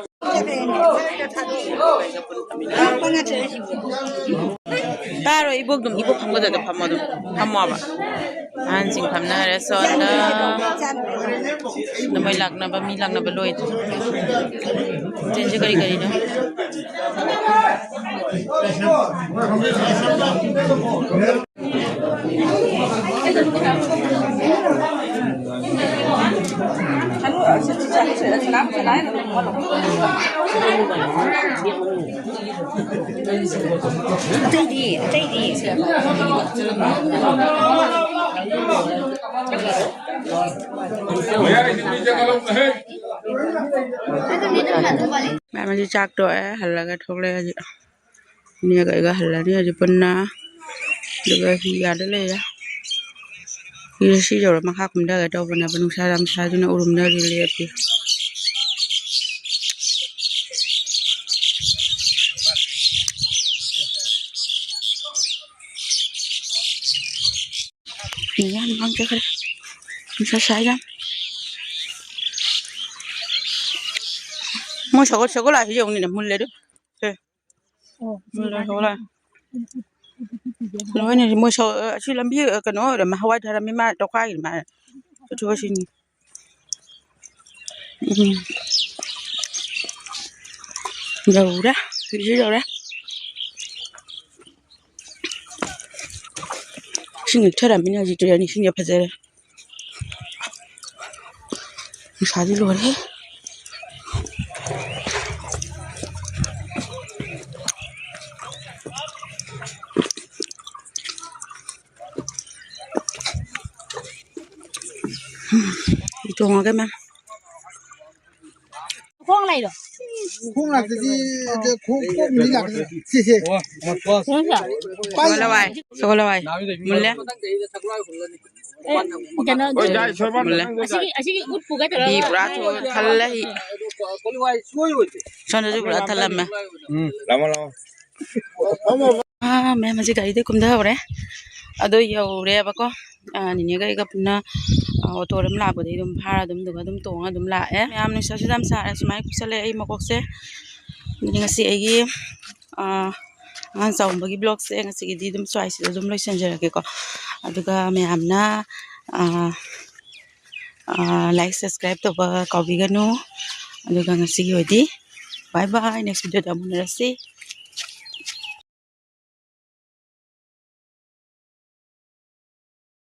ꯇꯥꯔꯣ, ꯏꯕꯣꯛ ꯑꯗꯨꯝ, ꯏꯕꯣꯛ ꯐꯝꯒꯗꯕꯗ ꯐꯝꯃꯣ ꯑꯗꯨꯝ꯫ ꯐꯝꯃꯣꯕ꯫ ꯑꯍꯟꯁꯤꯡ ꯐꯝꯅꯔꯦ ꯁꯣꯝꯗ꯫ ꯅꯃꯣꯏ ꯂꯥꯛꯅꯕ, ꯃꯤ ꯂꯥꯛꯅꯕ ꯂꯣꯏꯗ꯭ꯔꯤ꯫ ꯆꯦꯟꯁꯦ ꯀꯔꯤ ꯀꯔꯤꯅꯣ? ꯑꯇꯩꯗꯤ, ꯑꯇꯩꯗꯤ꯫ ꯃꯌꯥꯝꯁꯤ ꯆꯥꯛ ꯇꯣꯛꯑꯦ, ꯍꯜꯂꯒ ꯊꯣꯛꯂꯛꯑꯦ ꯍꯧꯖꯤꯛ꯫ ꯏꯅꯦꯒ ꯑꯩꯒ ꯍꯜꯂꯅꯤ ꯍꯧꯖꯤꯛ ꯄꯨꯟꯅ꯫ ꯑꯗꯨꯒ ꯍꯤ ꯑꯥꯗ ꯂꯩꯔꯦ꯫ ꯍꯤꯁꯦ ꯁꯤ ꯌꯧꯔ ꯃꯈꯥ ꯀꯨꯝꯊꯒꯦ ꯇꯧꯕꯅꯦꯕ, ꯅꯨꯡꯁꯥ ꯌꯥꯝ ꯁꯥꯏꯗꯨꯅ ꯎꯔꯨꯝꯗ ꯍꯧꯖꯤꯛ ꯂꯦꯞꯄꯤ꯫ ꯃꯤ ꯌꯥꯝ ꯃꯥꯡ ꯆꯠꯈ꯭ꯔꯦ꯫ ꯅꯨꯡꯁꯥ ꯁꯥꯏ ꯌꯥꯝ꯫ ꯃꯣꯏ ꯁꯒꯣꯜ, ꯁꯒꯣꯜ ꯂꯥꯏꯁꯤ ꯌꯦꯡꯉꯨꯅꯦ, ꯃꯨꯜꯂꯦ ꯑꯗꯨ꯫ ꯁꯦ꯫ ꯃꯨꯜꯂꯦ, ꯁꯒꯣꯜ ꯂꯥꯏ꯫ ꯂꯣꯏꯅ ꯃꯣꯏ ꯁꯒꯣꯜ, ꯑꯁꯤ ꯂꯝꯕꯤ, ꯀꯩꯅꯣ ꯑꯣꯏꯔꯝꯃꯦ, ꯍꯋꯥꯏ ꯊꯥꯔꯝꯃꯤ ꯃꯥ ꯇꯧꯈꯥꯏꯈ꯭ꯔꯤ ꯃꯥ꯫ ꯆꯠꯊꯣꯛ ꯆꯠꯁꯤꯟ꯫ ꯎꯝ꯫ ꯌꯧꯔꯦ꯫ ꯍꯧꯖꯤꯛ ꯌꯧꯔꯦ꯫ ꯏꯁꯤꯡ ꯂꯨꯞꯊꯔꯝꯃꯤꯅ ꯍꯧꯖꯤꯛ ꯇꯨꯔꯦꯟ ꯏꯁꯤꯡꯁꯦ ꯐꯖꯔꯦ꯫ ꯅꯨꯡꯁꯥꯗꯤ ꯂꯣꯏꯔꯦ꯫ ꯇꯣꯡꯉꯒ ꯃꯌꯥꯝ꯫ ꯈꯣꯡ ꯂꯩꯔꯣ? ꯈꯣꯡ ꯂꯥꯛꯇꯗꯤ, ꯈꯣꯡ, ꯈꯣꯡ ꯂꯥꯛꯇꯗꯤ꯫ ꯁꯤꯁꯦ꯫ ꯁꯒꯣꯜ ꯍꯋꯥꯏ꯫ ꯁꯒꯣꯜ ꯍꯋꯥꯏ꯫ ꯃꯨꯜꯂꯦ꯫ ꯑꯦ, ꯀꯩꯅꯣ, ꯃꯨꯜꯂꯦ꯫ ꯑꯁꯤꯒꯤ, ꯑꯁꯤꯒꯤ ꯎꯠ ꯄꯨꯒꯦ ꯇꯧꯔꯒ꯫ ꯍꯤ ꯄꯨꯔꯥ ꯊꯜꯂꯦ ꯍꯤ꯫ ꯁꯣꯝꯗꯁꯨ ꯄꯨꯔꯥ ꯊꯜꯂꯝꯃꯦ꯫ ꯎꯝ꯫ ꯂꯥꯛꯑꯣ, ꯂꯥꯛꯑꯣ꯫ ꯑꯥ, ꯃꯌꯥꯝ ꯍꯧꯖꯤꯛ ꯒꯥꯔꯤꯗꯩ ꯀꯨꯝꯊꯍꯧꯔꯦ꯫ ꯑꯗꯣ ꯌꯧꯔꯦꯕꯀꯣ꯫ ꯑꯥ, ꯅꯤꯅꯦꯒ ꯑꯩꯒ ꯄꯨꯟꯅ, ꯑꯥ, ꯑꯣꯇꯣꯗ ꯑꯗꯨꯝ ꯂꯥꯛꯄꯗꯒꯤ ꯑꯗꯨꯝ ꯐꯥꯔ ꯑꯗꯨꯝ, ꯑꯗꯨꯒ ꯑꯗꯨꯝ ꯇꯣꯡꯉ ꯑꯗꯨꯝ ꯂꯥꯛꯑꯦ꯫ ꯃꯌꯥꯝ ꯅꯨꯡꯁꯥꯁꯨ ꯌꯥꯝ ꯁꯥꯔꯦ, ꯁꯨꯃꯥꯏꯅ ꯀꯨꯞꯁꯜꯂꯦ ꯑꯩ ꯃꯀꯣꯛꯁꯦ꯫ ꯑꯗꯨꯗꯤ ꯉꯁꯤ ꯑꯩꯒꯤ, ꯑꯥ, ꯑꯉꯥꯡ ꯆꯥꯎꯝꯕꯒꯤ vlogꯁꯦ ꯉꯁꯤꯒꯤꯗꯤ ꯑꯗꯨꯝ ꯁ꯭ꯋꯥꯏꯁꯤꯗ ꯑꯗꯨꯝ ꯂꯣꯏꯁꯤꯟꯖꯔꯒꯦꯀꯣ꯫ ꯑꯗꯨꯒ ꯃꯌꯥꯝꯅ, ꯑꯥ, ꯑꯥ, like, subscribe ꯇꯧꯕ ꯀꯥꯎꯕꯤꯒꯅꯨ꯫ ꯑꯗꯨꯒ ꯉꯁꯤꯒꯤ ꯑꯣꯏꯗꯤ bye bye, next videoꯗ ꯑꯃꯨꯛ ꯎꯅꯔꯁꯤ꯫